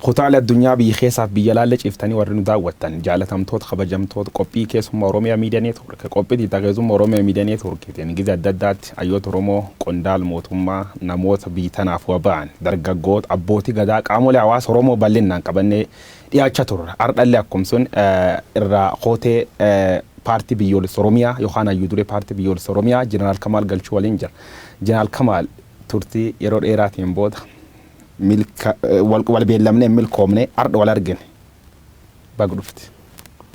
Kutaalee addunyaa biyya keessaaf biyya alaalle ciiftanii warri nu daawwattan, jaalatamtoota, kabajamtoota qophii keessummaa Oromiyaa Miidiyaa Neetwoork, qophii tiitaa keessummaa Oromiyaa Miidiyaa Neetwoorkiitiin gize adda addaatti hayyoota Oromoo, qondaal mootummaa, namoota biyya tanaaf waba'an, dargaggoota, abbootii gadaa, qaamolee hawaasa Oromoo bal'inaan qabannee dhiyaachaa turre. Ardhallee akkuma sun irraa kootee paartii biyyoolessa Oromiyaa yookaan hayyuu duree paartii biyyoolessa Oromiyaa Jeneraal Kamaal Galchuu waliin jira. Jeneraal Kamaal, turtii yeroo dheeraatiin booda milka wal beellamnee milkoomne, ardha wal argine. Baga dhufte.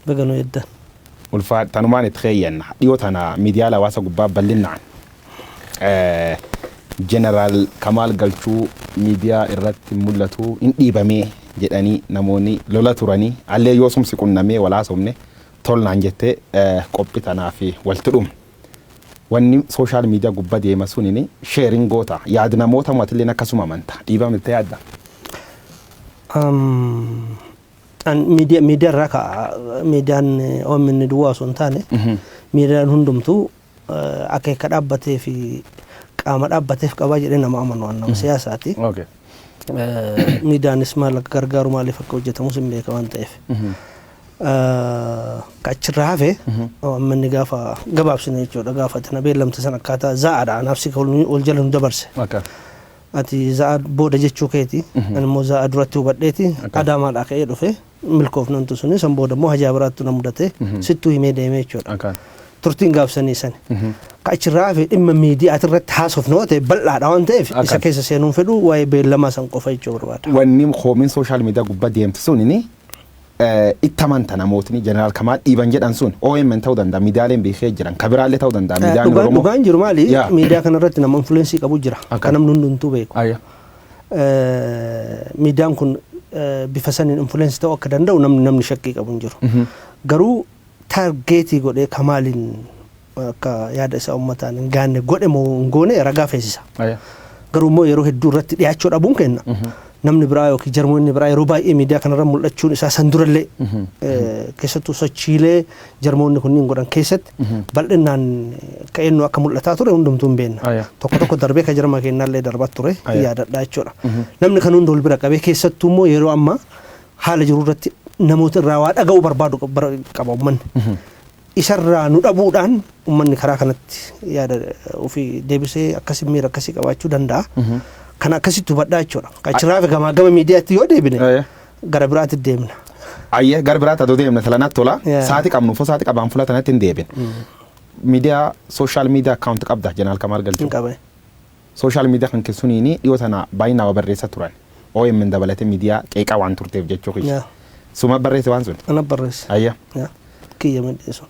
Baga nu eddan. Ulfaa tanumaan itti keeyyanna. Dhiyoo tana miidiyaalee hawaasa gubbaa bal'inaan Jeneraal Kamaal Galchuu miidiyaa irratti mul'atu, hin dhiibamee jedhanii namoonni lola turanii allee yoo sumsi qunnamee walaasomne tolnaan jettee qophii tanaa fi walitti dhumne. Wanni social media gubbaa deema sunini sharing goota, yaad namoota mootilleen akkasuma amanta, dhiibamte yaadda. Miidiyaa irraa ka'a. Miidiyaan OMN duwwaa osoo hin taane, miidiyaan hundumtuu akeeka dhaabbatee fi qaama dhaabbateef qabaa jedhee nama amanu, waan nama siyaasaati. Miidiyaanis maal akka gargaaru, maaliif akka hojjetamus hin beeka waan ta'eef. Ka achirraa hafe, OMN gaafa gabaabsine jechuudha, gaafa tana beellamte san akkaataa za'aadha anaaf si wal jala nu dabarse. Ati za'a booda jechuu keeti. Ani immoo za'a duratti hubadheeti. Adaamaadhaa ka'ee dhufe, milkoofnantu suni san booda immoo hajaa biraattu na mudate, sittuu himee deemee jechuudha. Turtiin gaafsanii sani. Ka achirraa hafe, dhimma miidiyaati irratti haasofnu yoo ta'e bal'aadha waan ta'eef, isa keessa seenuun fedhu, waa'ee beellamaa san qofa jechuu barbaada. Wanni koomiin social media gubbaa deemtu sunini itti amanta, namootni Jeneraal Kamaal dhiiban jedhan sun OMN ta'uu danda'a, miidiyaaleen beekee jiran kabiraallee ta'uu danda'a, miidiyaan Oromoo. Dhugaan jiru maali? Miidiyaa kanarratti nama influence qabu jira. Kan namni hundumtuu beeku. Miidiyaan kun bifa saniin influence ta'uu akka danda'u namni shakkii qabu hin jiru. Garuu target godhee Kamaaliin akka yaada isaa uummataan hin gaanne godhe moo hin goone ragaa feesisa. Garuu immoo yeroo hedduu irratti dhiyaachuu dhabuun kenna. Namni biraa yookiin jarmoonni biraa yeroo baay'ee miidiyaa kanarra mul'achuun isaa san durallee, keessattuu sochiilee jarmoonni kunniin godhan keessatti bal'inaan akka eenyu akka mul'ataa ture hundumtuu hin beekna. Tokko tokko darbee ka jarma kennaallee darbaa ture yaadadha jechuudha. Namni kan hunda wal bira qabee, keessattuu immoo yeroo ammaa haala jiru irratti namoota irraa waa dhaga'uu barbaadu qaba uummanni. Isarraa nu dhabuudhaan uummanni karaa kanatti yaada ofii deebisee akkasii miira akkasii qabaachuu danda'a. Kana akkasitti hubadhaa jechuudha. Achirraa fi gamaa gama miidiyaatti yoo deebine gara biraatti deemna. Ayyee, gara biraatti adoo deemne talanatti tola. Sa'aatii qabnu fo sa'aatii qabaan fuula tanatti hin deebin. Miidiyaa, social media account qabda, Jeneraal Kamaal Galchuu? Hin qabe. Social media kan keessuniini dhiyoo tana baay'inaan waa barreessaa turan. OMN dabalatee miidiyaa qeeqaa waan turteef jechuu kiyya. Suma barreesse waan sun? Ana barreesse. Kiyya midheessu.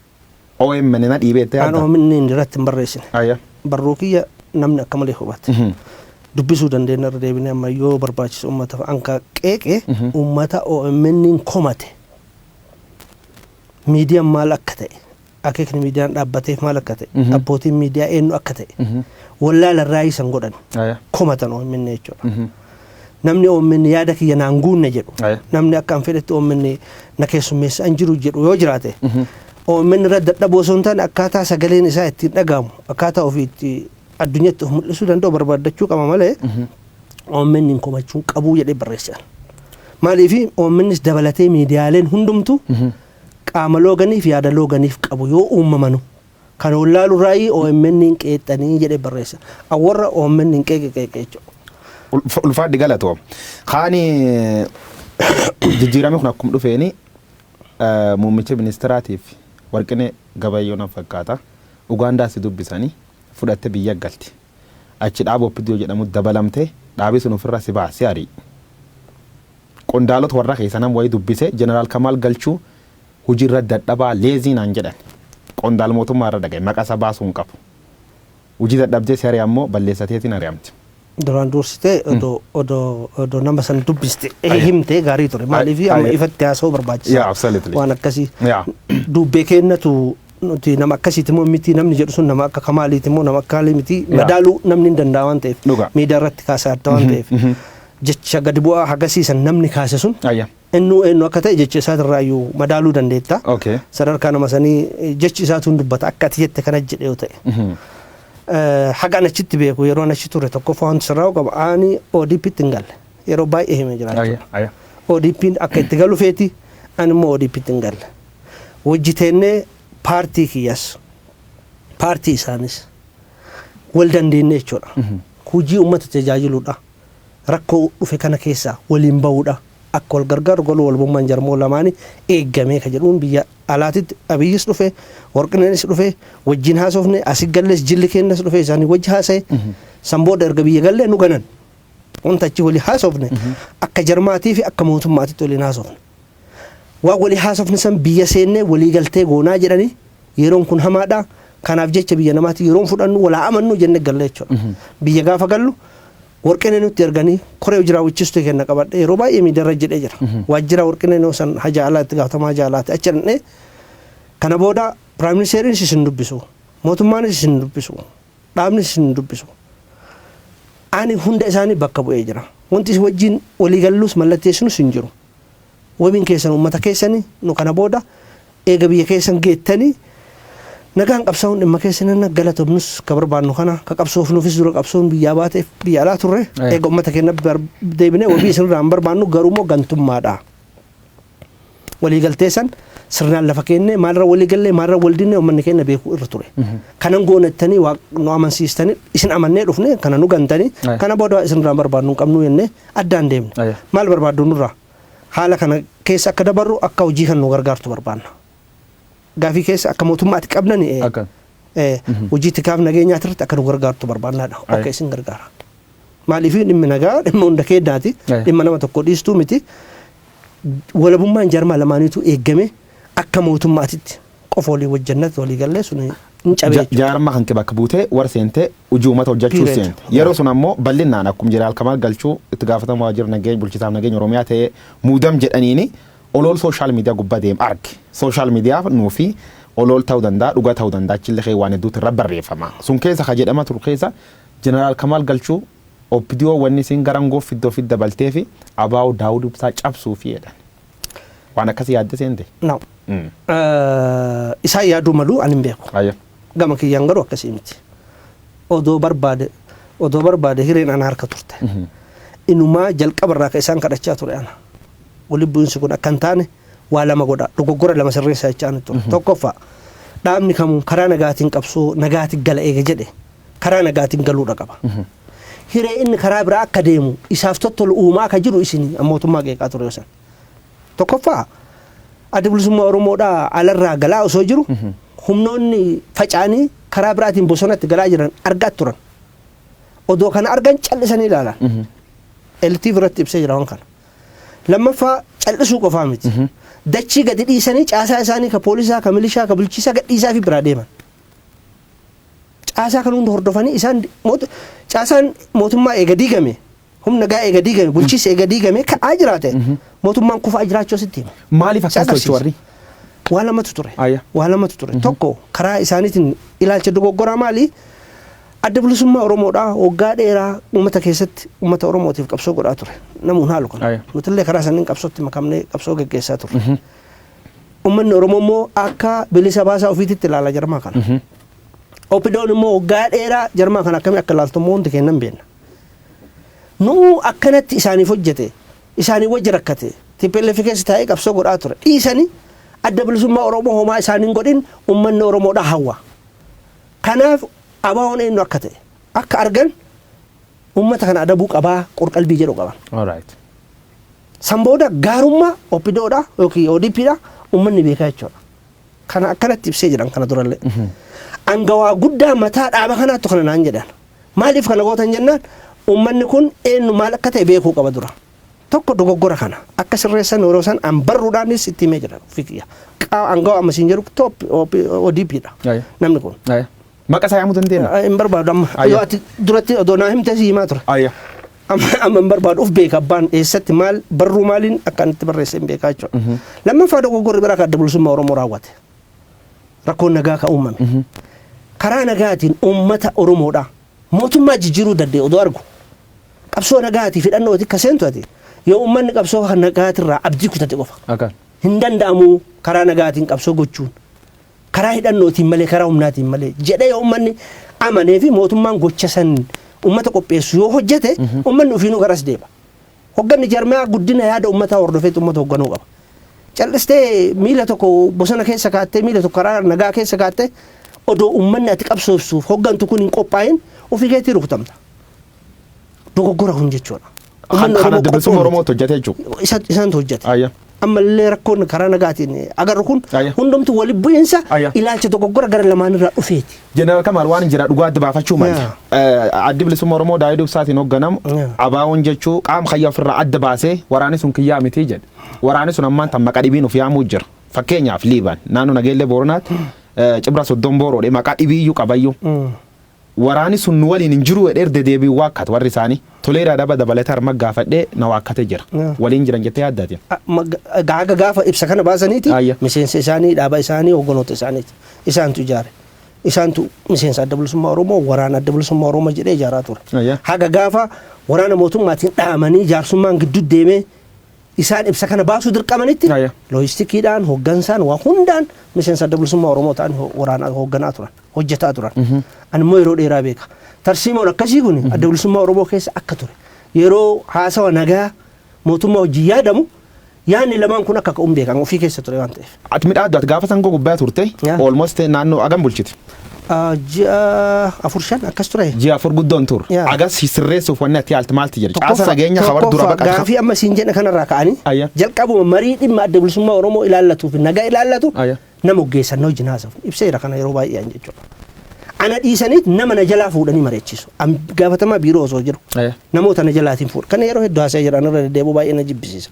OMN na dhiibeettee Aan yaadda? OMN irratti hin barreessine. Barruu kiyya namni akka malee hubate. Dubbisuu dandeenya irra deebinee amma yoo barbaachisu uummata anka qeeqee uummata OMN komate. Miidiyaan maal akka ta'e, akeekni miidiyaan dhaabbateef maal akka ta'e, abbootiin miidiyaa eenyu akka ta'e wallaala irraa isan godhan komatan OMN jechuudha. Namni OMN yaada kiyya naan guunne jedhu, namni akka an fedhetti OMN na keessummeessa an jiru jedhu yoo jiraate, OMN irra dadhaboo osoo hin taane akkaataa sagaleen isaa ittiin dhagahamu, akkaataa ofii itti addunyatti of mul'isuu danda'u barbaaddachuu qaba malee OMN hin komachuun qabuu jedhee barreessan. Maaliif OMNs dabalatee miidiyaaleen hundumtu qaama looganiif yaada looganiif qabu yoo uumamanu kan wallaalu raayii OMN hin qeexxanii jedhee barreessa. Awwarra OMN hin qeeqe qeeqe jechuudha. Ulfaadhi, galatoo. Kaani jijjiiramni kun akkuma dhufeeni muummicha ministeeraatiif Warqinee Gabayyoo nan fakkaata. Ugaandaa si dubbisanii fudhatte biyya galti. Achi dhaaba OPDO jedhamu dabalamte, dhaabi sun ofirra si baase ari'i. Qondaalota warra keessa nam wayii dubbise, Jeneraal Kamaal Galchuu hojii irra dadhabaa, lazy naan jedhan. Qondaal mootummaa irra dhagaye, maqaa isaa baasuu hin qabu. Hojii dadhabdee si ari'an moo balleessateetiin ari'amte? Duraan dursitee odoo nama san dubbiste himtee gaarii ture. Maaliif amma ifatti haasa'uu barbaachisa. Yeah, absolutely. Waan akkasii. Dubbee kennatu nuti nama akkasiiti moo miti, namni jedhu sun nama akka Kamaaliiti moo nama akka Kaalii miti, madaaluu namni hin danda'a waan ta'eef. Miidiyaa irratti kaasaa adda waan ta'eef. Jecha gadi bu'aa hagasiisan namni kaase sun innuu eenyu akka ta'e jecha isaatirraayyuu madaaluu dandeetta. Sadarkaa nama sanii jechi isaatu hin dubbata akka ati jette kana jedhe yoo ta'e. Haga an achitti beeku, yeroo an achi ture, tokkoffaa wanti sirraa'u qaba, ani ODP'tti hin galle, yeroo baay'ee himee jira jechuudha. ODP'n akka itti galu feeti, ani immoo ODP'tti hin galle. Wajjiteennee paartii kiyyas paartii isaanis wal dandeenye jechuudha. Hojii uummata tajaajiluudha. Rakkoo dhufe kana keessaa waliin bahuudha. Akka wal gargaaru galuu walbummaan jarmoo lamaanii eeggamee ka jedhuun biyya alaatitti Abiyyis dhufe, Warqineenis dhufe, wajjin haasofne, asi gallees jilli keenyas dhufe, isaanii wajji haasa'e. San booda erga biyya gallee nu ganan. Wanta achi walii haasofne akka jarmaatii fi akka mootummaatitti waliin haasofne. Waan walii haasofne san biyya seennee walii galtee goonaa jedhanii, yeroon kun hamaadha. Kanaaf jecha biyya namaatti yeroon fudhannu walaa amannu jennee galle jechuudha. Biyya gaafa gallu Warqinee nutti erganii koree hojii raawwachiistuu kenna qabadhe yeroo baay'ee miidiyaarra jedhee jira. Waajjira Warqinee noo san haja alaa itti gaafatamaa haja alaati achi dhaqnee, kana booda prime ministeriinis isin dubbisu, mootummaanis isin dubbisu, dhaabnis isin dubbisu. Ani hunda isaanii bakka bu'ee jira. Wanti isin wajjin walii gallus mallatteessinus hin jiru. Wabiin keessan uummata keessanii, nu kana booda eega biyya keessan geettanii nagaan qabsaa'uun dhimma keessan galatomnus ka barbaannu kana ka qabsoofnuufis dura qabsoon biyyaa baateef biyya alaa turre, eega uummata keenya deebinee wabii isinirraa hin barbaannu, garuu immoo gantummaadha. Waliigaltee san sirnaan lafa keennee maalirra walii gallee maalirra wal dinne uummanni keenya beekuu irra ture. Kanan goonettanii nu amansiistanii isin amannee dhufne kana nu gantanii kana booda isinirraa barbaannu hin qabnu jennee addaan deemne. Maal barbaaddu nurraa? Haala kana keessa akka dabarru akka hojii kan nu gargaartu barbaanna. Gaafii keessa akka mootummaatti qabnani hojii tikaaf nageenyaati irratti akka nu gargaartu barbaannaadha. Akka isin gargaara. Maaliif dhimmi nagaa dhimma hunda keenyaati. Dhimma nama tokko dhiistuu miti. Walabummaan jarmaa lamaaniitu eeggame akka mootummaatitti qofa walii wajjannatti walii gallee sun hin cabee jechuudha. Jaarmaa kan kee bakka buutee warra seentee hojii uummata hojjechuu Period. seente. Yeroo sun ammoo bal'inaan akkuma jeneraal Kamaal Galchuu itti gaafatamaa waajjira nageenya bulchisaaf nageenya Oromiyaa ta'ee muudam jedhaniini olool social media gubbaa deem arge. Social media nuufi olool ta'uu danda'a, dhugaa ta'uu danda'a, achillee kee waan hedduutu irra barreeffama. Sun keessa ka jedhama turu keessa jeneraal Kamaal Galchuu OPDO wanni isin gara ngoo fiddoo fi dabaltee fi ABO Daawud Ibsaa cabsuu fi jedhan. Waan akkasii yaadde seente? No. Isaan yaaduu malu, ani hin beeku. Gama kiyyaan garuu akkasii miti. Odoo barbaade hireen ana harka turte. Inumaa jalqabarraa ka isaan kadhachaa ture ana. Walitti bu'iinsi kun akka hin taane waa lama godha. Dogoggora lama sirreessaa jechaa ani ture. Tokkoffaa, dhaabni kamuu karaa nagaatiin qabsoo nagaatiin gala eega jedhe karaa nagaatiin galuudha qaba. Hiree inni karaa biraa akka deemu isaaf tottolu uumaa akka jiru isin mootummaa qeeqaa ture san. Tokkoffaa, Adda Bilisummaa Oromoodhaa alarraa galaa osoo jiru humnoonni faca'anii karaa biraatiin bosonatti galaa jiran argaa turan. Odoo kana argan callisanii ilaalan. LTV irratti ibsee jira waan kana. Lammaffaa, callisuu qofaa miti. Dachii gadi dhiisanii caasaa isaanii ka poolisaa, ka milishaa, ka bulchiisaa gad dhiisaa fi biraa deeman. Caasaa kan hunda hordofanii isaan caasaan mootummaa eega diigame, humna gaa eega diigame, bulchiinsa eega diigame ka'aa jiraate, mootummaan kufaa jiraachuu asitti hima. Maaliif akkas tolchu warri? Waa lamatu ture. Waa lamatu ture. Tokko, karaa isaaniitiin ilaalcha dogoggoraa maali? Adda Bilisummaa Oromoodhaa waggaa dheeraa uummata keessatti uummata Oromootiif qabsoo godhaa ture. Namuun haalu kana. Nutillee karaa saniin qabsootti makamnee qabsoo geggeessaa turre. Uummanni Oromoo immoo akka bilisa baasaa ofiititti ilaala jarmaa kana. OPDOn immoo waggaa dheeraa jarmaa kana akkamii akka ilaaltu immoo hundi keenya hin beekna. Nuu akkanatti isaaniif hojjete, isaanii wajji rakkate, TPLF keessa taa'ee qabsoo godhaa ture. Dhiisanii Adda Bilisummaa Oromoo homaa isaaniin godhin uummanni Oromoodhaa hawwa. Kanaaf ABO'n eenyu akka ta'e akka argan uummata kana adabuu qabaa qorqalbii jedhu qaban. San booda gaarummaa OPDOdha yookiin ODPdha uummanni beekaa jechuudha. Kana akkanatti ibsee jedhan kana durallee. Angawaa guddaa mataa dhaaba kanaattu kana naan jedhan. Maaliif kana gootan jennaan, uummanni kun eenyu maal akka ta'e beekuu qaba dura. Tokko, dogoggora kana akka sirreessan yeroo san an barruudhaanis itti himee jira ofii kiyya. Angawaa amma siin jedhu top ODPdha namni kun. Maqaa isaa yaamuu dandeenya? Hin barbaadu amma. Yoo ati duratti odoo naa himte si himaa ture. Amma hin barbaadu, of beeka abbaan eessatti maal barruu maaliin akka inni itti barreesse hin beekaa jechuudha. Lammaffaa, dogoggorri biraa kan Adda Bilisummaa Oromoo raawwate. Rakkoon nagaa ka uumame. Karaa nagaatiin uummata Oromoodhaa mootummaa jijjiiruu danda'e odoo argu. Qabsoo nagaatiif hidhannooti akka seentu ati yoo uummanni qabsoo nagaatirraa abdii kutate qofa. Hin danda'amu karaa nagaatiin qabsoo gochuun. Karaa hidhannootiin malee, karaa humnaatiin malee jedhee yoo uummanni amanee fi mootummaan gocha san uummata qopheessu yoo hojjete, uummanni ofiinuu garas deema. Hogganni jaarmiyaa guddina yaada uummataa hordofeetu uummata hoogganuu qaba. Cal'istee miila tokko bosona keessa kaattee, miila tokko karaa nagaa keessa kaattee, odoo uummanni ati qabsoofsuuf hoggantu kun hin qophaa'in, ofii keetii rukutamta. Dogoggora kun jechuudha. Kan Adda Bilisummaa Oromootu hojjete jechuudha. Isaantu hojjete. Ammallee rakkoon karaa nagaatiin agarru kun hundumtu wali bu'iinsa ilaalcha dogoggora gara lamaanirraa dhufeeti. Jeneraal Kamaal, waan jira dhugaa adda baafachuu malee. Addi Bilisummaa Oromoo Daawit Ibsaatiin hoogganamu ABO'n jechuu qaama kayya ofirraa adda baasee waraanni sun kiyyaa miti jedhe. Waraanni sun ammaan tan maqa dhibiin of yaamuu jira. Fakkeenyaaf, Liibaan naannoo Nageellee Booranaatti Cibra Soddon Booroodhe maqaa dhibiiyyuu qabayyuu. Waraanni sun nu waliin hin jiru jedhee dedeebiin waakkatu warri isaanii. Toleeraa daba dabalatee harma gaafadhee na waakkate jira. Waliin jiran jettee yaaddaati? Gaaga gaafa ibsa kana baasaniiti miseensa isaanii, dhaaba isaanii, hogganoota isaaniiti. Isaantu ijaare. Isaantu miseensa Adda Bilisummaa Oromoo, waraana Adda Bilisummaa Oromoo jedhee ijaaraa ture. Haga gaafa waraana mootummaatiin dhahamanii jaarsummaan gidduu deemee isaan ibsa kana baasuu dirqamanitti loojistikiidhaan, hooggansaan, waa hundaan miseensa Adda Bilisummaa Oromoo ta'an waraana hoogganaa turan, hojjetaa turan. Ani immoo yeroo dheeraa beeka. Tarsiimoon akkasii kun Adda Bilisummaa Oromoo keessa akka ture. Yeroo haasawa nagaa mootummaa hojii yaadamu yaadni lamaan kun akka ka'uun beekan ofii keessa ture waan ta'eef. Ati midhaaddu, ati gaafa sangoo gubbaa turte, almost naannoo agam bulchite? Ji'a 4, 5 akkas ture. Ji'a 4 guddoon tur. Agas sirreessuuf wanni ati yaalte maalti jira? Caasa nageenya kawar dura baqatu. Gaafii amma siin jedhe kanarraa ka'anii jalqabuma marii dhimma Adda Bilisummaa Oromoo ilaallatuu fi nagaa ilaallatu nama hoggeessan na wajjin haasawu. Ibseera kana yeroo baay'ee jechuudha. Ana dhiisaniit nama na jalaa fuudhanii mari'achiisu. Gaafatamaa biiroo osoo jiru. Namoota na jalaatiin fuudha. Kana yeroo hedduu haasa'ee jira, irra deddeebi'uu baay'ee na jibbisiisa.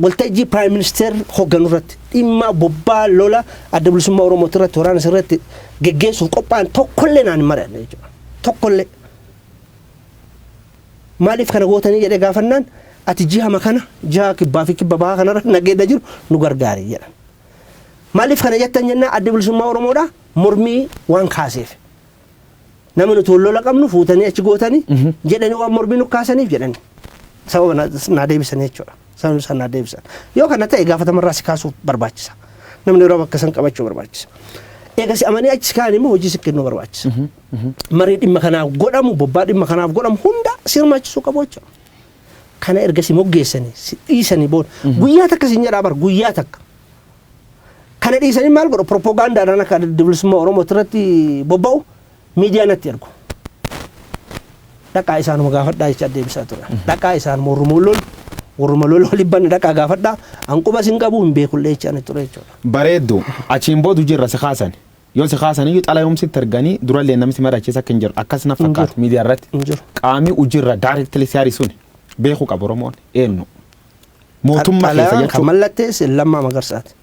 Waltajjii Prime Minister hoogganu irratti dhimma bobbaa lola Adda Bilisummaa Oromoo irratti, waraana irratti geggeessuuf qophaa'an tokkollee naan hin mari'anne jechuudha. Tokkollee. Maaliif kana gootanii jedhee gaafannaan, ati ji'a kana ji'a kibbaa fi kibba bahaa kanarra nageenya jiru nu gargaari jedhan. Maaliif kana jettan jennaan, Adda Bilisummaa Oromoodha mormii waan kaaseef. Nama nuti wal lola qabnu fuutanii achi gootanii jedhanii waan mormii nu kaasaniif jedhanii. Sababa naa deebisan jechuudha. Sababa isaan naa deebisan. Yoo kana ta'e gaafatamarraa si kaasuuf barbaachisa. Namni yeroo bakka san qabachuu barbaachisa. Egaa si amanii achi kaan immoo hojii si kennuu barbaachisa. Marii dhimma kanaaf godhamu, bobbaa dhimma kanaaf godhamu hunda si hirmaachisuu qabu jechuudha. Kana erga si moggeessanii si dhiisanii booda guyyaa takka sin jedhaa bar, guyyaa takka. Kana dhiisanii maal godhu? Propoogaandaadhaan akka Adda Bilisummaa Oromoo irratti bobba'u miidiyaa natti ergu. Dhaqaa isaanuma gaafadhaa jecha deebisaa ture. Dhaqaa isaan warruma lolu, warruma lola waliin banne dhaqaa gaafadhaa, hanquba sin qabu, hin beekullee jecha ani ture jechuudha. Bareeddu, achiin boodu jirra si kaasan. Yoo si kaasan iyyuu xalayoomsitti erganii durallee namni si mari'achiisa akka hin jiru akkas na fakkaatu miidiyaa irratti. Hin jiru. Qaamii hojiirra directly si harisuun beekuu qabu Oromoon eenyu. Mootummaa keessa Xalayaan kan jechuun. mallatteesse Lammaa Magarsaati.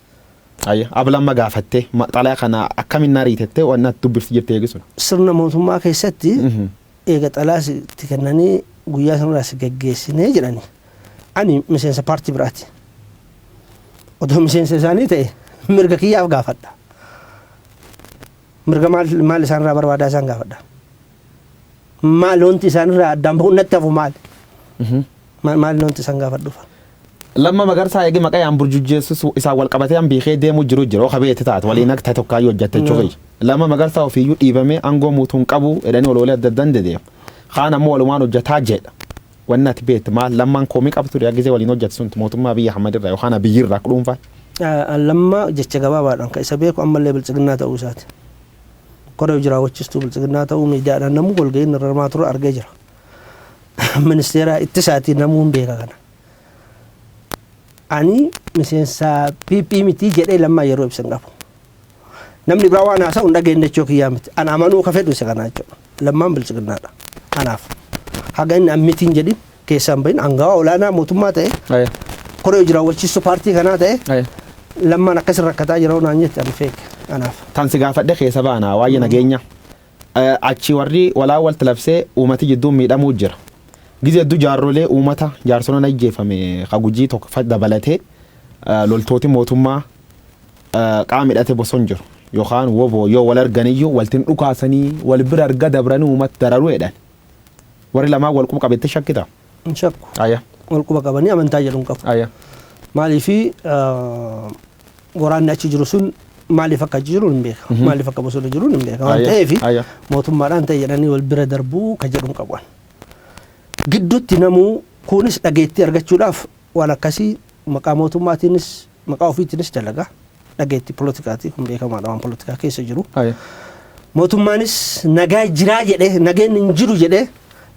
Ayya, ablamma gaafattee xalayaa kana akkamiin na riitettee waan natti dubbifti jirti eegisun? Sirna mootummaa keessatti eega xalaa sitti kennanii guyyaa sanarraa si geggeessinee jedhani. Ani miseensa paartii biraati. Otoo miseensa isaanii ta'e mirga kiyyaaf gaafadha. Mirga maal maal isaanirraa barbaadaa isaan gaafadha. Maal wanti isaanirraa addaan bahuun natti hafu maal? Maal maal wanti isaan gaafadhuufa? Lamma Magarsaa eegi maqaa yaan burjujjeessus isaan wal qabatee an biikee deemuu jiru jira oka beete taate waliin akka ta'e tokkaayyuu hojjette jechuudha. Lamma Magarsaa ofiiyyuu dhiibamee aangoo muutuun qabu jedhanii oloolee adda addaan dedeema. Kaan ammoo walumaan hojjetaa jedha. Wanni ati beektu maal? Lammaan koomii qabtu ture gisee waliin hojjete sun mootummaa Abiyyi Ahmad irraa yookaan Abiyyi irraa akka dhuunfaa? Lamma jecha gabaabaadhaan kan isa beeku ammallee Biltsiginnaa ta'uu isaati. Koree hojii raawwachiistuu Biltsiginnaa ta'uu miidiyaadhaan namuu walga'iin irra hirmaa ture argee jira. Ministeera ittisaatii namuu hin beeka kana. Ani miseensa PP miti jedhee Lammaa yeroo ibsan qabu. Namni biraa waan haasa'u hin dhageenye jechuu kiyyaa miti. Ana amanuu ka fedhu isa kana jechuudha. Lammaan Biltsiginnaadha. Anaaf. Haga inni ammitiin jedhin keessaan bahin aangawaa olaanaa mootummaa ta'e, koree hojii raawwachiistuu paartii kanaa ta'e, Lammaan akkas rakkataa jira naan jette ani feeke anaaf. Tan si gaafadhe keessa baana waa'ee nageenya. Achi warri walaa walti labsee uummati jidduun miidhamuu jira. Gizee hedduu jaarrolee uummata jaarsoleen ajjeefame ka Gujii tokko dabalatee loltooti mootummaa qaama hidhate boson jiru yookaan woboo yoo wal arganiyyuu waltiin dhukaasanii wal bira arga dabranii uummata dararuu jedhan. Warri lamaan wal quba qabetti shakkita? Hin shakku. Wal quba qabanii amantaa jedhu hin qabu. Maaliifi waraanni achi jiru sun maaliif akka achi jiru hin beeka. Maaliif akka bosona jiru hin beeka. Waan ta'eef mootummaadhaan ta'e jedhanii wal bira darbuu ka jedhu hin qabu. Gidduutti namuu Kunis dhageettii argachuudhaaf waan akkasii maqaa mootummaatiinis maqaa ofiitiinis dalaga. Dhageettii poolitikaatii kun beekamaadha, waan poolitikaa keessa jiru. Mootummaanis nagaa jiraa jedhee, nageenyi hin jiru jedhee,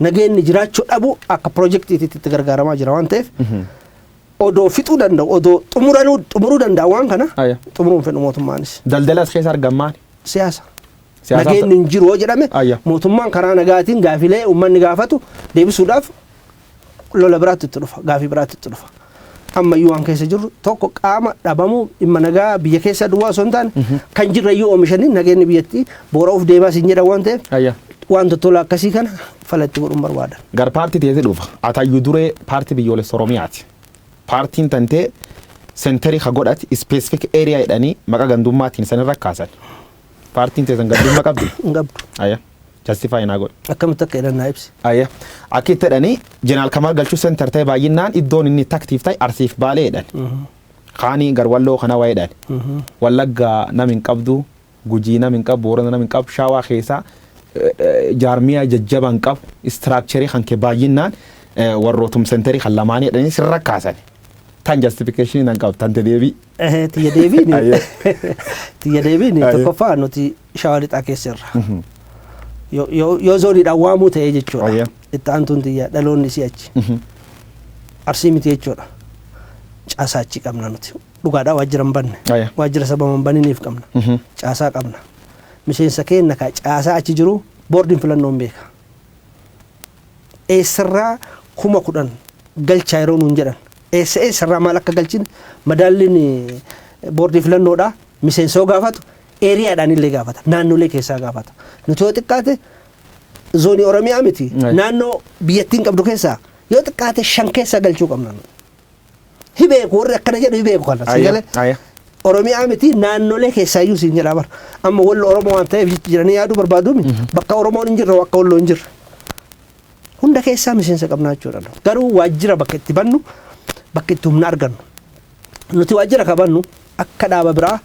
nageenyi jiraachuu dhabu akka piroojeektiitti itti gargaaramaa jira waan ta'eef, odoo fixuu danda'u, odoo xumuranuu xumuruu danda'a waan kana xumuruun fedhu mootummaanis. Daldala as keessa argamaan. Siyaasa. Nageenyi hin jiru yoo jedhame, mootummaan karaa nagaatiin gaafilee uummanni gaafatu deebisuudhaaf lola biraatti itti dhufa, gaafii biraatti itti dhufa. Ammayyuu waan keessa jirru tokko qaama dhabamuu dhimma nagaa biyya keessa duwwaa osoo hin taane, kan jirrayyuu oomishanii nageenyi biyyattii boora'uuf deemaa siin jedhan waan ta'eef, waan tottola akkasii kana falatti godhuun barbaadan. Gar paartii teeti dhufa. Atayyuu duree paartii biyyoolessa Oromiyaati. Paartiin tantee center ka godhati specific area jedhanii maqaa gandummaatiin sanirra kaasan. Paartiin teessan gandummaa qabdi? Hin qabdu. Ayya. Justify naa godhi. Akkamitti akka jedhan naa ibsi. Ayya. Akka itti jedhanii Jeneraal Kamaal Galchuu center ta'e, baay'inaan iddoon inni active ta'e Arsiif Baalee jedhan. Kaanii garwalloo kana waa jedhan. Wallaggaa nam hin qabdu, Gujii nam hin qabu, Boorana nam hin qabu, Shaawaa keessaa jaarmiyaa jajjabaa hin qabu, structure kan kee baay'inaan warrootum center kan lamaanii jedhanii sirra kaasan. Tan justification nan qabu, tante deebii. Tiyya deebiin, tiyya deebiin, tokkoffaa nuti Shawaa Lixaa keessa irra. Yoo zooniidhaan waamuu ta'e jechuudha. Itti aantuun tiyya dhaloonni isii achi. Arsii miti jechuudha. Caasaa achi qabna nuti. Dhugaadhaa waajjira hin banne. Waajjira sababa hin baniniif qabna. Caasaa qabna. Miseensa keenya ka caasaa achi jiru boordiin filannoo hin beeka. Eessarraa 10,000 galchaa yeroo nuun jedhan, eessa eessarraa maal akka galchine madaalliin boordii filannoodhaa miseensa yoo gaafatu areadhaan illee gaafata, naannolee keessaa gaafata. Nuti yoo xiqqaate zoonii Oromiyaa miti, naannoo biyyattiin qabdu keessaa yoo xiqqaate shan keessaa galchuu qabna. Hibeeku, warri akkana jedhu hibeeku kana. Si galee? Oromiyaa miti, naannolee keessaayyuu siin jedhaa bara. Amma Wallo Oromoo waan ta'eef jedhanii yaaduu barbaadumi, bakka Oromoon hin jirre akka Walloo hin jirre. Hunda keessaa miseensa qabnaa jechuudha. Garuu waajjira bakka itti bannu, bakka itti humna argannu. Nuti waajjira kabannu akka dhaaba biraa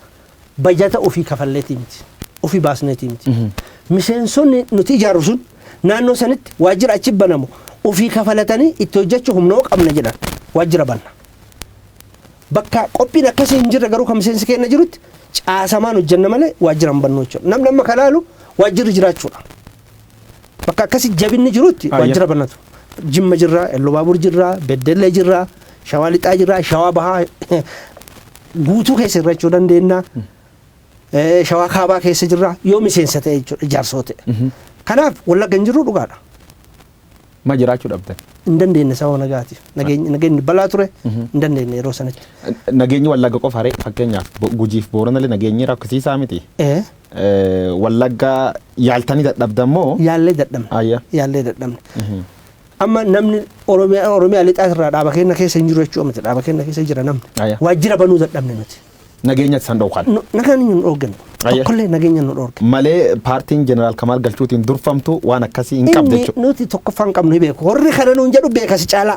bajata ofii kafalleetii miti. Ofii baasneetii miti. Miseensonni nuti ijaarru sun naannoo sanitti waajjira achi banamu ofii kafalatanii itti hojjechuu humna qabna jedhan waajjira banna. Bakka qophiin akkasii hin jirre garuu kan miseensi keenya jirutti caasamaan hojjenna malee waajjira hin bannu jechuudha. Namni amma kan laalu waajjirri jiraachuudha. Bakka akkasii jabinni jirutti waajjira banatu. Jimma jirra, Ellubaabur jirra, Beddellee jirra, Shawaa Lixaa jirra, Shawaa Bahaa guutuu keessa jirachuu dandeenya. Shawaa Kaabaa keessa jirra yoo miseensa ta'e jechuudha, ijaarsoo ta'e. Kanaaf Wallagga hin jirru dhugaadha. Ma jiraachuu dhabdan? Hin dandeenye sababa nagaatiif. Nageenyi balaa ture, hin dandeenye yeroo sanatti. Nageenyi Wallagga qofa ree? Fakkeenyaaf Gujiif Booranallee nageenyi rakkisiisaa miti. Wallagga yaaltanii dadhabdan moo? Yaallee dadhabne. Yaallee dadhabne. Amma namni Oromiyaa Lixaa irraa dhaaba keenya keessa hin jiru jechuu miti, dhaaba keenya keessa jira namni. Waajjira banuu dadhabne nuti. Nageenya isaan dhookan. Nageenya nu dhoorgan. Tokkollee nageenya nu dhoorgan. Malee paartiin Jeneraal Kamaal Galchuutiin durfamtu waan akkasii hin qabdu jechuudha. Nuti tokkoffaan qabnu hin beeku. Warri kana nuun jedhu beeka si caalaa.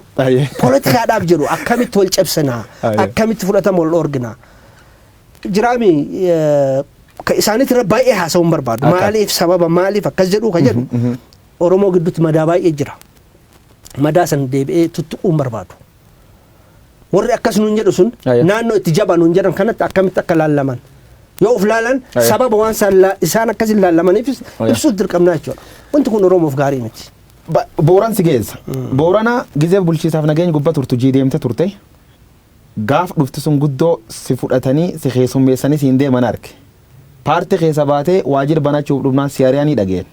Poolitikaadhaaf jedhu, akkamitti wal cabsinaa, akkamitti fudhatama wal dhoorginaa. Jiraami isaaniit irra baay'ee haasa'uu hin barbaadu. Maaliif, sababa maaliif akkas jedhu ka jedhu, Oromoo gidduutti madaa baay'ee jira. Madaa san deebi'ee tuttuquu hin barbaadu. Warri akkas nuun jedhu sun naannoo itti jaba nuun jedhan kanatti akkamitti akka laallaman yoo of laalan, sababa waan isaan akkas hin laallamaniifis ibsuuf dirqamnaa jechuudha. Wanti kun Oromoof gaarii miti. Booran si geessa. Boorana gizee bulchiisaaf nageenya gubbaa turtu jii deemte turte. Gaaf dhufti sun guddoo si fudhatanii si keessummeessanii siin deeman arge. Paartii keessa baatee waajjira banachuuf dhufnaan si ari'anii dhageen.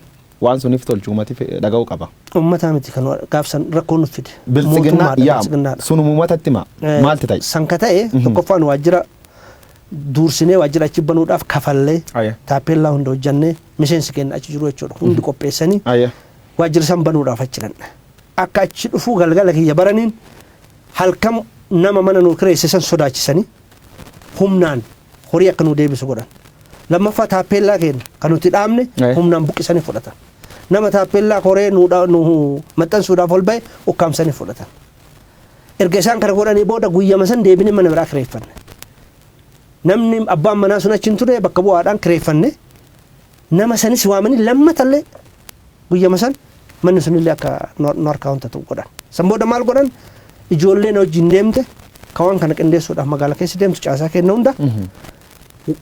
Waan suniif tolchu uummati dhaga'uu qaba. Uummataa miti kan gaafsan rakkoo nuuf fide. Biltsiginnaa yaa sun uummatatti hima. Maalti ta'e? San ka ta'e, tokkoffaan waajjira duursinee waajjira achi banuudhaaf kafallee, taappellaa hunda hojjannee, miseensi keenya achi jiru jechuudha, hundi qopheessanii waajjira san banuudhaaf achi dhanne. Akka achi dhufuu galgala kiyya baraniin halkan nama mana nuu kireesse san sodaachisanii humnaan horii akka nuu deebisu godhan. Lammaffaa taappellaa keenya kan nuti dhaabne humnaan buqqisanii fudhatan. Nama taappellaa koree nu maxxansuudhaaf ol ba'e ukkaamsanii fudhatan. Erga isaan kana godhanii booda guyyama san deebinee mana biraa kireeffanne. Namni abbaan manaa sun achi hin ture, bakka bu'aadhaan kireeffanne. Nama sanis waamanii lammatallee guyyama san manni sunillee akka nu harkaa wanta ta'u godhan. San booda maal godhan? Ijoolleen wajjin deemte ka waan kana qindeessuudhaaf magaalaa keessa deemtu, caasaa kenna hunda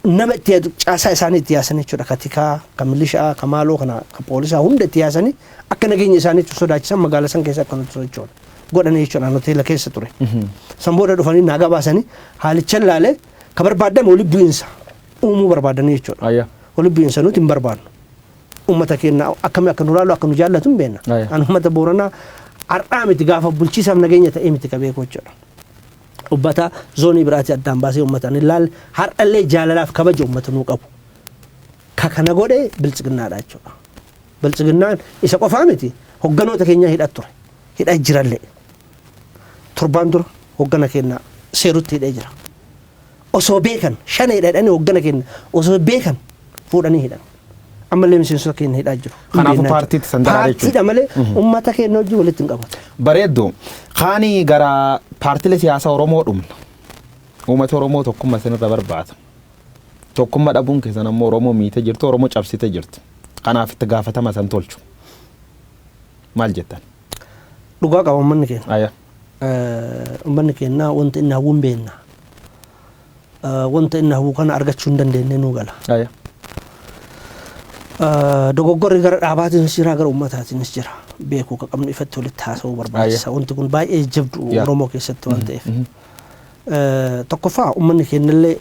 nama itti yaadu, caasaa isaanii itti yaasan jechuudha. Ka tikaa, ka milishaa, ka maaloo kana, ka poolisaa hunda itti yaasanii akka nageenya isaaniitti sodaachisan, magaalaa san keessa akka nuti socho'an godhanii jechuudha. Hoteela keessa ture. San booda dhufanii naa gabaasanii, haalicha ilaalee ka barbaadame walitti bu'iinsa uumuu barbaadanii jechuudha. Walitti bu'iinsa nuti hin barbaadnu. Uummata keenya akkamii akka nu laalu, akka nu jaallatu hin beekna. An uummata Booranaa har'aa miti, gaafa bulchiisaaf nageenya ta'ee miti ka beeku jechuudha. Uummata zoonii biraatti addaan baasee uummata hin ilaalle, har'allee jaalalaaf kabaja uummata nuu qabu. Ka kana godhe Biltsiginnaadha jechuudha. Biltsiginnaan isa qofaa miti, hogganoota keenya hidhat ture. Hidhaa jirallee. Torbaan dura hoggana keenya seerutti hidhee jira. Osoo beekan shana hidhanii, hoggana keenya osoo beekan fuudhanii hidhan. Ammallee miseensota keenya hidhaa jiru. Kanaafuu paartiitti san daraa jechuudha. Paartiidha malee uummata keenya wajjin walitti hin qabatu. Bareeddu. Kaanii gara paartilee siyaasaa Oromoo dhumna. Uummata Oromoo tokkummaa isinirra barbaada. Tokkummaa dhabuun keessan ammoo Oromoo miitee jirtu, Oromoo cabsitee jirtu. Kanaaf itti gaafatama san tolchu. Maal jettan? Dhugaa qaba uummanni keenya. Uummanni keenya wanta inni hawwu hin beekna. Wanta inni hawwu kana argachuu hin dandeenye nuu gala. Dogoggorri gara dhaabaatiinis jira, gara uummataatiinis jira. Beekuu ka qabnu ifatti walitti haasa'uu barbaachisa. Wanti kun baay'ee jabdu Oromoo keessatti waan ta'eef. Tokkoffaa, uummanni keenyallee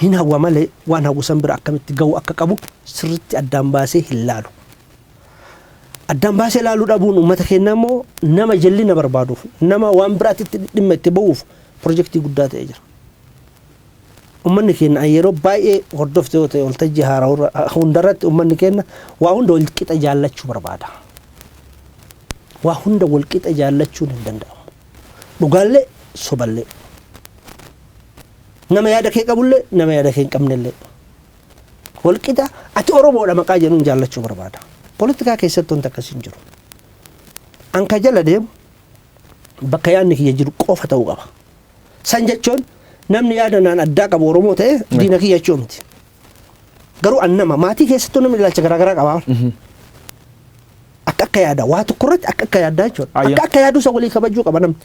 hin hawwa malee waan hawwu san bira akkamitti ga'uu akka qabu sirriitti addaan baasee hin laalu. Addaan baasee laaluu dhabuun uummata keenyaa immoo nama jallina barbaaduuf, nama waan biraatti dhimma itti ba'uuf pirojektii guddaa ta'ee jira. Uummanni keenya yeroo baay'ee hordofte yoo ta'e, waltajjii haaraa hundarratti uummanni keenya waa hunda wal qixa jaallachuu barbaada. Waa hunda wal qixa jaallachuun hin danda'amu. Dhugaallee soballee. Nama yaada kee qabullee, nama yaada kee hin qabnellee. Wal qixa ati Oromoodha maqaa jedhuun jaallachuu barbaada. Poolitikaa keessatti wanti akkasii hin jiru. An ka jala deemu bakka yaadni kiyya jiru qofa ta'uu qaba. San jechuun namni yaada naan addaa qabu Oromoo ta'e diina kiyya jechuu miti. Garuu an nama maatii keessattuu namni ilaalcha garaagaraa qaba. Akka akka yaada waa tokko irratti akka akka yaaddaa jechuudha. Akka akka yaaduu san walii kabajuu qaba namni.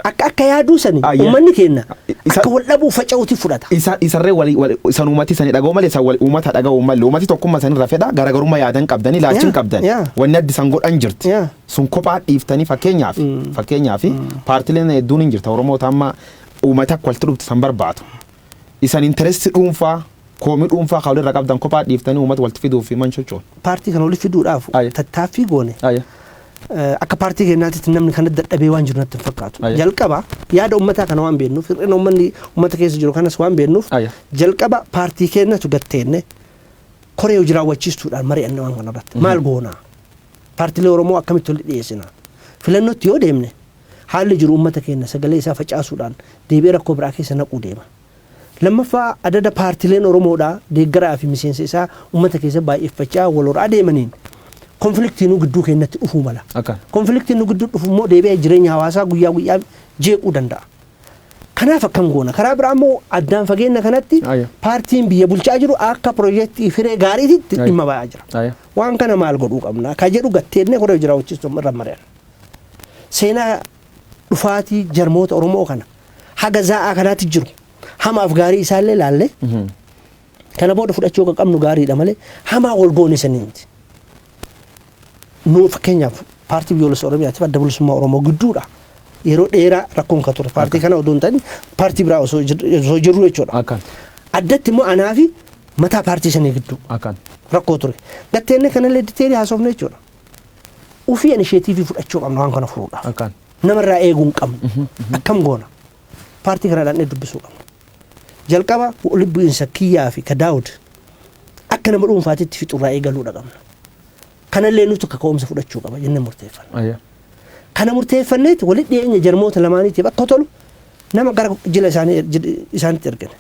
Akka akka yaaduu sani uummanni keenya akka wal dhabuu faca'uuti fudhata. Isa isarree walii isan uummati sani dhaga'u malee isan wal uummata dhaga'u malee uummati tokkummaa sanirra fedha. Garaagarummaa yaadan qabdanii ilaalchin qabdan, wanni addi san godhan jirti. Sun kophaa dhiiftanii, fakkeenyaaf paartileen hedduun hin jirta Oromoota amma uummata akka walitti dhuftu san barbaadu. Isan interest dhuunfaa, koomii dhuunfaa kan walirra qabdan kophaa dhiiftanii uummata walitti fiduuf man socho'u. Paartii kana walitti fiduudhaaf tattaaffii goone akka paartii keenyaatti namni kana dadhabee waan jiru natti hin fakkaatu. Jalqaba yaada uummataa kana waan beeknuuf, hir'ina uummanni uummata keessa jiru kanas waan beeknuuf, jalqaba paartii keenyatu gatteenne koree hojii raawwachiistuudhaan mari'anne waan kana irratti. Maal goonaa? Paartiilee Oromoo akkamitti walitti dhiyeessina? Filannootti yoo deemne haalli jiru uummata keenya sagalee isaa facaasuudhaan deebi'ee rakkoo biraa keessa naquu deema. Lammaffaa, adada paartiileen Oromoodhaa deeggaraa fi miseensa isaa uummata keessa baay'effachaa wal horaa deemaniin conflict iin gidduu keenyatti dhufuu mala. Conflict iin nu gidduu dhufu immoo deebi'ee jireenya hawaasaa guyyaa guyyaa jeequu danda'a. Kanaaf akkam goona? Karaa biraa immoo addaan fageenya kanatti paartiin biyya bulchaa jiru akka piroojeektii firee gaariitti dhimma ba'aa jira. Waan kana maal godhuu qabna? Ka jedhu gatteennee koree hojii raawwachiistu irra mari'an. Seenaa dhufaatii jarmoota Oromoo kana haga zaa'aa kanaatti jiru hamaaf gaarii isaallee laallee, kana booda fudhachuu akka qabnu gaariidha malee hamaa wal goone sanii miti. Nu fakkeenyaaf Paartii Biyyoolessa Oromiyaatiif Adda Bilisummaa Oromoo gidduudha. Yeroo dheeraa rakkoon kan ture paartii kana odoo hin ta'in paartii biraa osoo jirru jechuudha. Addatti immoo anaa fi mataa paartii sanii gidduu rakkoo ture. Gatteenne kanallee detail ii haasofne jechuudha. Ufii initiative fudhachuu qabna waan kana furuudhaaf. Namarraa eeguu hin qabnu. Akkam goona? Paartii kana dhaqnee dubbisuu qabna. Jalqaba walitti bu'iinsa kiyyaa fi ka Daawud akka nama dhuunfaatitti fixurraa eegaluudha qabna. Kanallee nuti kaka'umsa fudhachuu qaba jennee murteeffanna. Kana murteeffanneeti walitti dhiyeenya jarmoota lamaaniitiif akka tolu nama gara jila isaanii isaanitti ergine.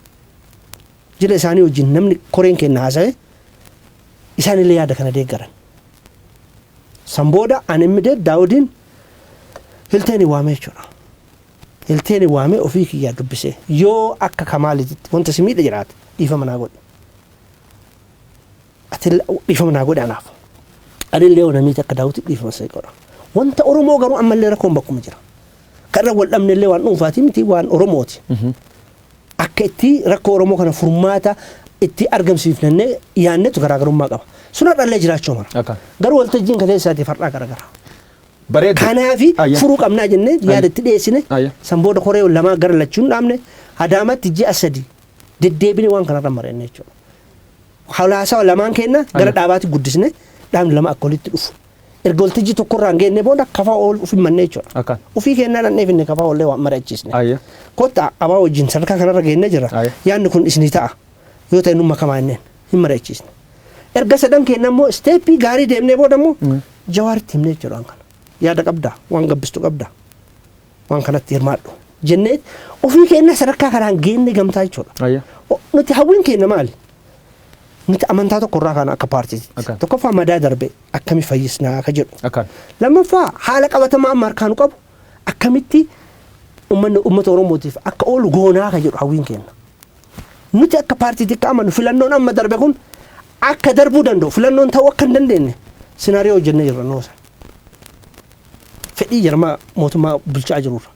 Jila isaanii wajjin namni koreen kenna haasa'e, isaanillee yaada kana deeggaran. San booda ani immediate Daawudiin Hilteen waamee jechuudha. Hilteen waamee ofii kiyyaa dubbisee, yoo akka Kamaalitti wanta si miidha jiraate dhiifama naa godhi. Ati dhiifama naa godhi anaaf. Anillee yoo namiiti akka Daawuditti dhiifama si godha. Wanta Oromoo garuu ammallee rakkoon bakkuma jira. Kan irra wal dhabne illee waan dhuunfaati miti, waan Oromooti. Akka itti rakkoo Oromoo kana furmaata itti argamsiifnannee yaannetu garaagarummaa qaba. Sun har'allee jiraachuu mala. Garuu waltajjiin kaleessaatiif har'aa garagara. Bareedu. Kanaafi furuu qabnaa jennee yaada itti dhiyeessine. San booda koree lamaa gara lachuun dhaabne. Adaamaatti ji'a 3 deddeebine waan kanarra mari'anne jechuudha. Haasawa lamaan kenna gara dhaabaatti guddisne, dhaabni lama akka walitti dhufu. Erga waltajjii tokkorraa hin geenne booda kafaa ol ofi manne jechuudha. Ofii kennaa dhannee finne kafaa ollee waan mari'achiisne. Kottaa abaa wajjin sadarkaa kanarra geennee jira. Yaadni kun isinii ta'a. Yoo ta'e nu makamaa jenneen hin mari'achiisne. Erga sadan kenna immoo step gaarii deemnee booda immoo Jawaaritti himnee jechuudha waan kana. Yaada qabdaa, waan gabbistu qabdaa, waan kanatti hirmaadhu jennee ofii keenya sadarkaa kanaan geenne gamtaa jechuudha. Nuti hawwiin keenya maali? Nuti amantaa tokko irraa kaana akka paartiitti. Tokkoffaa, madaa darbe akkami fayyisnaa ka jedhu. Lammaffaa, haala qabatamaa amma harkaa nu qabu akkamitti uummanni uummata Oromootiif akka oolu goonaa ka jedhu hawwiin keenya. Nuti akka paartiitti akka amanu, filannoon amma darbe kun akka darbuu danda'u, filannoon ta'uu akka hin dandeenye scenario hojjennee jirra noosa. Fedhii jarmaa mootummaa bulchaa jirurra,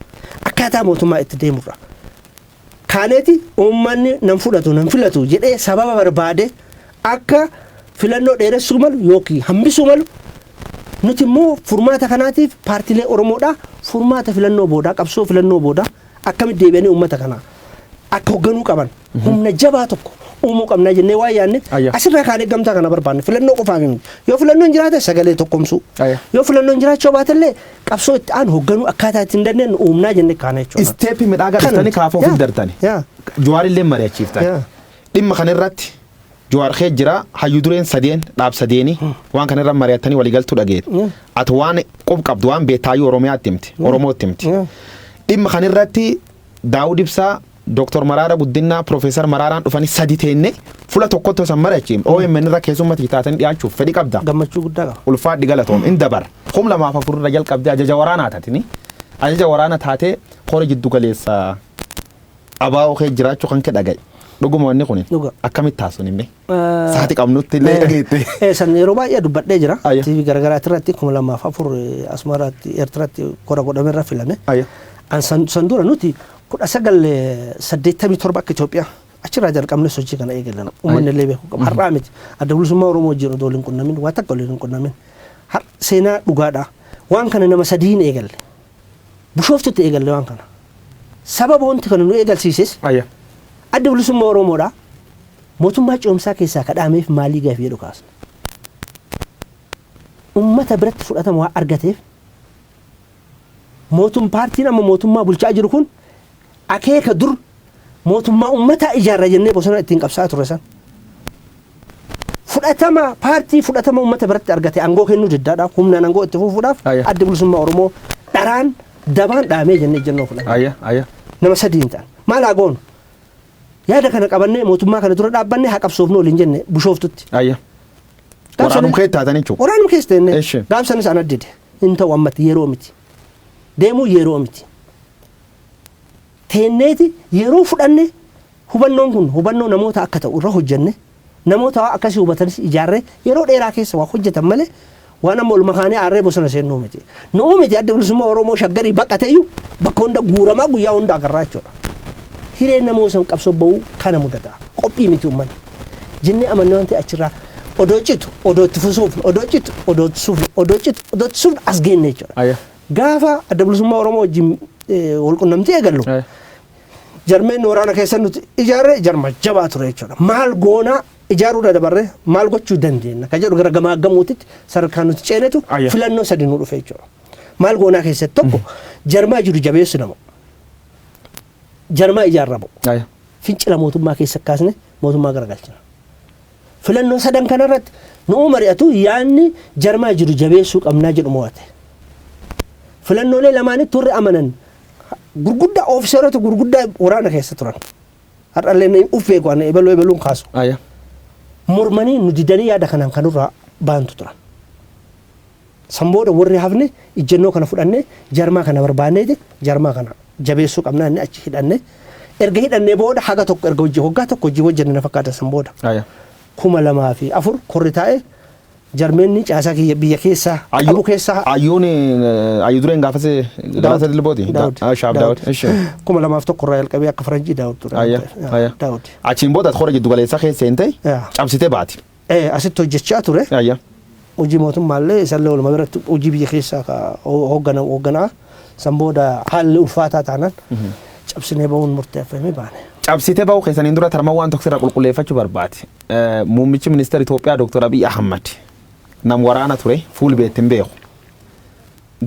akkaataa mootummaa itti deemurra. Kaaneeti uummanni nan fudhatu, nan filatu jedhee sababa barbaade akka filannoo dheeressuu malu yookiin hambisuu malu. Nuti immoo furmaata kanaatiif paartiilee Oromoodhaa furmaata filannoo boodaa, qabsoo filannoo boodaa akkamitti deebi'anii uummata kanaa akka hoogganuu qaban humna jabaa tokko uumuu qabnaa jennee waan yaadne asirraa kaanee gamtaa kana barbaanne. Filannoo qofaaf miti. Yoo filannoon jiraate sagalee tokkomsuu. Yoo filannoon jiraachuu baatellee qabsoo itti aanu hoogganuu akkaataa ittiin dandeenyu uumnaa jennee kaana jechuudha. Step midhaagaa dhuftanii kaafoo ofiif dartani. Jawaarillee mari'achiiftan. Dhimma kana irratti Jawaar kee jira, hayyu dureen sadeen dhaab sadeeni waan kana irra mari'attanii waliigaltuu dhageet. Ati waan qub qabdu, waan beektaayyuu Oromiyaatti himti, Oromootti himti. Dhimma kana irratti Daawud Ibsaa, Dooktor Maraara Guddinaa, Piroofeesar Maraaraan dhufanii sadi teenne fuula tokkotti osoo mari'achiifne OMN irra keessummatii taatanii dhiyaachuuf fedhii qabda. Gammachuu guddaa qaba. Ulfaadhi, galatoom in dabar. 2004 irra jalqabdee ajaja waraanaa taatini. Ajaja waraana taatee kora jiddu galeessa abaa'oo kee jiraachuu kan kee dhagaye. Dhuguma wanni kun Dhuga. akkamitti taasisuun himme? Saati qabnutti illee dhageette. San yeroo baay'ee dubbadhee jira. TV garagaraati irratti 2004 Asmaraatti, Eertiraatti kora godhame irra filame. An san dura nuti 1987 akka Itoophiyaa achirraa jalqabne sochii kana eegalan. Uummanni illee beekuu qaba. Har'aa miti. Adda Bilisummaa Oromoo wajjin odoo waliin qunnamin, waa takka waliin hin qunnamin. Har seenaa dhugaadha. Waan kana nama sadiin eegalle. Bishooftutti eegalle waan kana. Sababa wanti kana nu eegalsiises Adda Bilisummaa Oromoodha. Mootummaa ce'umsaa keessaa kadhaameef maalii gaafii jedhu kaasne. Uummata biratti fudhatama waan argateef paartiin amma mootummaa bulchaa jiru kun akeeka dur mootummaa uummataa ijaarra jennee bosona ittiin qabsaa'aa turre san fudhatama paartii fudhatama uummata biratti argate aangoo kennuu diddaadhaaf, humnaan aangoo itti fufuudhaaf Adda Bilisummaa Oromoo dharaan dabaan dhaamee jennee ejjennoo fudhanne. Ayya. Ayya. Nama sadiin ta'an. Maal haa goonu? Yaada kana qabannee mootummaa kana dura dhaabbanne haa qabsoofnu waliin jenne Bishooftutti. Waraanum kee taatan jechuudha. Waraanum keessa teenne. Gaafsanis ana dide. Hin ta'u, ammatti yeroo miti. Deemuu yeroo miti. Teenneeti yeroo fudhanne, hubannoon kun hubannoo namoota akka ta'u irra hojjenne, namoota waa akkasii hubatanis ijaarree yeroo dheeraa keessa waa hojjetan malee waan amma olma kaanee aarree bosona seennuu miti. Nu'uu miti, Adda Bilisummaa Oromoo Shaggarii baqate iyyuu bakka hunda guuramaa guyyaa hunda agarraa jechuudha. Hireen namoota san qabsoo ba'uu kana mudata. Qophii miti uummanni. Jennee amanne waan ta'e achirraa odoo citu odoo itti fusuufne, odoo citu odoo itti suufne, odoo citu odoo itti suufne as geenne jechuudha. Gaafa Adda Bilisummaa Oromoo wajjin wal qunnamtii eegallu jarmeen waraana keessa nuti ijaarre jarma jabaa ture jechuudha. Maal goonaa ijaaruu irra dabarree maal gochuu dandeenya ka jedhu gara gamaa gamuutitti sadarkaa nuti ceenetu filannoo sadi nu dhufe jechuudha. Maal goonaa keessatti tokko jarmaa jiru jabeessu, nama jarmaa ijaarramu fincila mootummaa keessa kaasne mootummaa garagalchina. Filannoo sadan kanarratti nu'uu mari'atu yaadni jarmaa jiru jabeessuu qabnaa jedhu mo'ate. Filannoolee lamaanitti warri amanan gurguddaa, ofiseerota gurguddaa waraana keessa turan. Har'allee ni uf beeku, ani ebaluu ebaluun kaasu. Mormanii nu didanii yaada kanaan kanurraa baantu turan. San booda warri hafne ijjennoo kana fudhannee jarmaa kana barbaanneeti jarmaa kana jabeessuu qabnaa inni achi hidhanne. Erga hidhannee booda haga tokko erga hojii waggaa tokko hojii hojjenne na fakkaata san booda. 2004 korri taa'e. Jarmeenni caasaa kiyya biyya keessaa qabu keessaa. Ayyuun ayyuu dureen gaafas Galaasaa Dilbooti. Daawud. Shaab Daawud. Ishi. 2001 irraa jalqabee akka faranjii Daawud ture. Ayya. Daawud. Achiin booda hora jiddu galeessaa keessa seentee cabsitee baati. Asitti hojjechaa ture. Hojii mootummaallee isallee walumaa biratti hojii biyya keessaa ka hoogganaa san booda haalli ulfaataa taanaan cabsinee ba'uun murteeffamee baane. Cabsitee ba'uu keessaniin dura tarma waan tokko sirra qulqulleeffachuu barbaade. Muummichi ministeera Itoophiyaa Dr. Abiy Ahmad nam waraana ture fuul beektin beeku.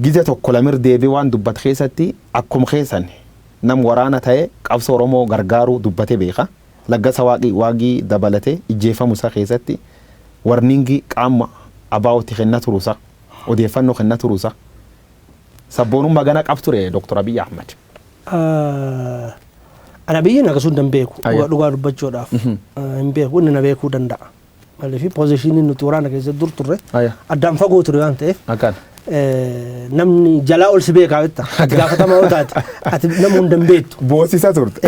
Gize tokko lamir deebii waan dubbate keessatti akkuma keessan nam waraana ta'e qabsoo Oromoo gargaaruu dubbate beeka. Laggasa Waaqii dabalatee ijjeefamu isaa keessatti warningi qaama abaa'otti kenna turuusa odeeffannoo kenna turuusa. Sabboonummaa gana qab ture Dr. Abiy Ahmad. Ana biyyi akkasumas hin beeku dhugaa dubbachuudhaaf hin beeku, inni na beekuu danda'a. Maaliif position nuti waraana keessatti dur turre addaan fagoo ture waan ta'eef namni jalaa ol si beekaa jetta, ati gaafatamaa yoo taate ati nama hunda hin beektu. Boosisa turte.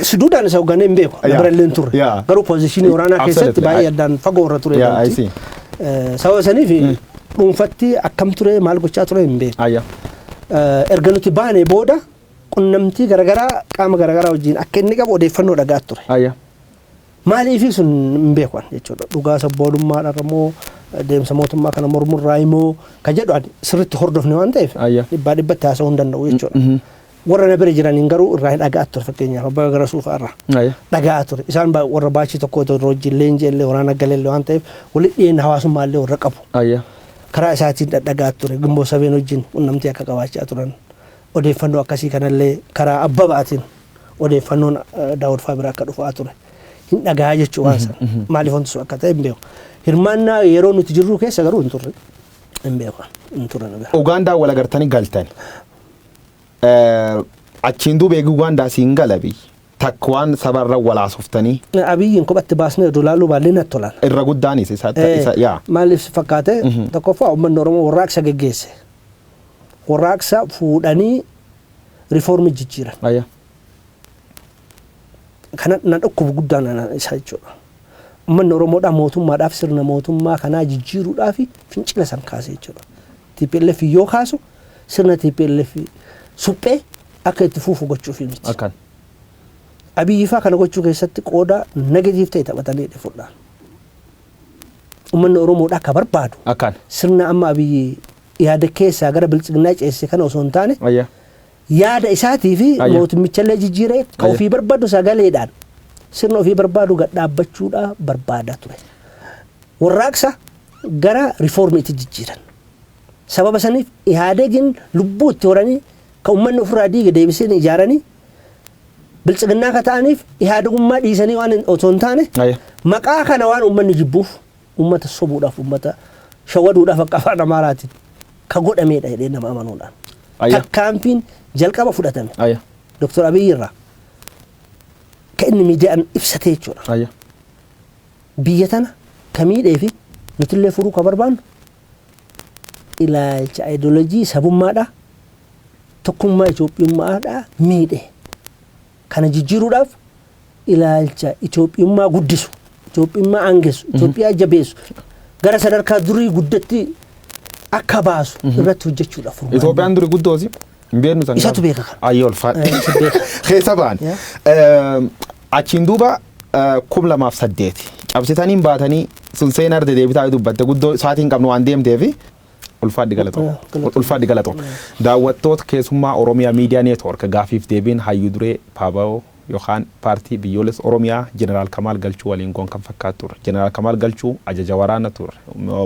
Suduudhaan isa hoogganee hin beeku, na bira illee hin turre. Garuu position waraanaa keessatti baay'ee addaan fagoo irra ture. Sababa saniif dhuunfatti akkam ture, maal gochaa ture hin beeku. Erga nuti baane booda qunnamtii garaagaraa qaama garaagaraa wajjin akka inni qabu odeeffannoo dhagaa ture. Maaliif sun hin beeku jechuudha. Dhugaa sabboonummaadhaan immoo deemsa mootummaa kana mormurraa immoo ka jedhu ani sirriitti hordofne waan ta'eef dhibbaa dhibbatti haasa'uu hin danda'u jechuudha. Warra na bira jiraniin garuu irraa hin dhaga'aa ture, fakkeenyaaf Abbaa Garasuu fa'aa irraa dhaga'aa ture. Isaan warra baachii tokko otoo wajjin leenjii illee waraana galee illee waan ta'eef walitti dhiyeenya hawaasummaa illee warra qabu. Karaa isaatiin dhadhagaa ture, Gimboo Sabeen wajjin qunnamtii akka qabaachaa turan odeeffannoo akkasii kanallee karaa Abbabaatiin odeeffannoon Daawud fa'aa bira akka dhufaa ture. Hin dhagaa jechuu waan sana. Maaliif wanti sun akka ta'e hin beeku. Hirmaannaa yeroo nuti jirru keessa garuu hin turre. Hin beeku. Hin turre na bira. Ugaandaa wal agartanii galtan. Achiin duuba eegi Ugaandaa siin galabi. Takka waan sabarra walaasoftanii. Abiyyiin kophatti baasnee oduu laaluu baannee natti tolan. Irra guddaanis isa yaa. Maaliif si fakkaate? Tokkoffaa, uummanni Oromoo warraaqsa geggeesse. Warraaqsa fuudhanii riifoormii jijjiiran. Kana na dhukkubu guddaan isa jechuudha. Uummanni Oromoodhaa mootummaadhaaf sirna mootummaa kanaa jijjiiruudhaaf fincila san kaase jechuudha. TPLF yoo kaasu sirna TPLF suphee akka itti fufu gochuuf miti. Abiyyi faa kana gochuu keessatti qooda negative ta'e taphatanii fudhaan. Uummanni Oromoodhaa akka barbaadu sirna amma Abiyyi yaada keessaa gara biltsiginnaa ceesse kana osoo hin taane yaada isaatii fi mootummichallee jijjiiree ka ofii barbaadu sagaleedhaan sirna ofii barbaadu gad dhaabbachuudhaa barbaada ture. Warraaqsa gara riifoormiitti jijjiiran. Sababa saniif Ihaadegiin lubbuu itti horanii ka uummanni ofirraa diige deebisanii ijaaranii biltsiginnaa ka ta'aniif Ihaadegummaa dhiisanii waan osoo hin taane maqaa kana waan uummanni jibbuuf uummata sobuudhaaf, uummata shawwaduudhaaf akka afaan Amaaraatiin ka godhameedha jedhee nama amanuudhaan. Tarkaanfiin jalqaba fudhatame Dr. Abiyyi irraa ka inni miidiyaan ibsate jechuudha. Biyya tana ka miidhee fi nutillee furuu ka barbaannu ilaalcha ayidoolojii sabummaadhaa tokkummaa Itoophiyummaadhaa miidhe. Kana jijjiiruudhaaf ilaalcha Itoophiyummaa guddisu, Itoophiyummaa aangessu, Itoophiyaa jabeessu, gara sadarkaa durii guddatti akka baasu irratti hojjechuudhaaf furmaanni. Itoophiyaan duri guddoosi. Hin beeknu san. Isatu beeka kana. Ayyee, ulfaadhe. Isa beeka. Keessa ba'an. Achiin duuba 2008 cabsitanii baatanii sun seenaa arde deebitaa dubbatte, guddoo sa'aatiin qabnu waan deemteefi ulfaadhi galatoo. Galatoo. Ulfaadhi galatoo. Daawwattoota keessummaa Oromiyaa Miidiyaa Neetwoork, gaafiif deebiin hayyuu duree PABO yookaan Paartii Biyyoolessa Oromiyaa Jeneraal Kamaal Galchuu waliin goon kan fakkaatu ture. Jeneraal Kamaal Galchuu ajaja waraana ture.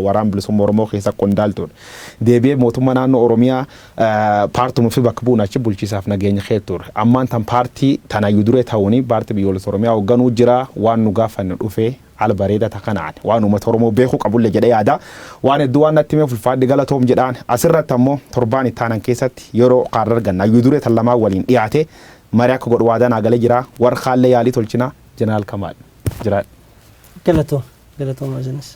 Waraan bilisummaa Oromoo keessa qondaal ture. Deebi'ee mootummaa naannoo Oromiyaa paartumuu fi bakka bu'uun achi bulchiisaaf nageenya kee ture. Ammaan tan paartii tan hayyuu duree ta'uuni Paartii Biyyoolessa Oromiyaa hoogganuu jira, waan nu gaafanne dhufee haala bareedaa takkanaan waan uummata Oromoo beekuu qabullee jedhee yaada. Waan hedduu waan natti himeef ulfaadhi galatoom jedhaan. Asirratti ammoo torbaan itti aanan keessatti yeroo kaarra arganna hayyuu duree tan lamaan waliin dhiyaate marii akka godhu waadaa naa galee jira. Warra kaallee yaalii tolchina. Jeneraal Kamaal, jiraadha. Galatoom. Galatoom isinis.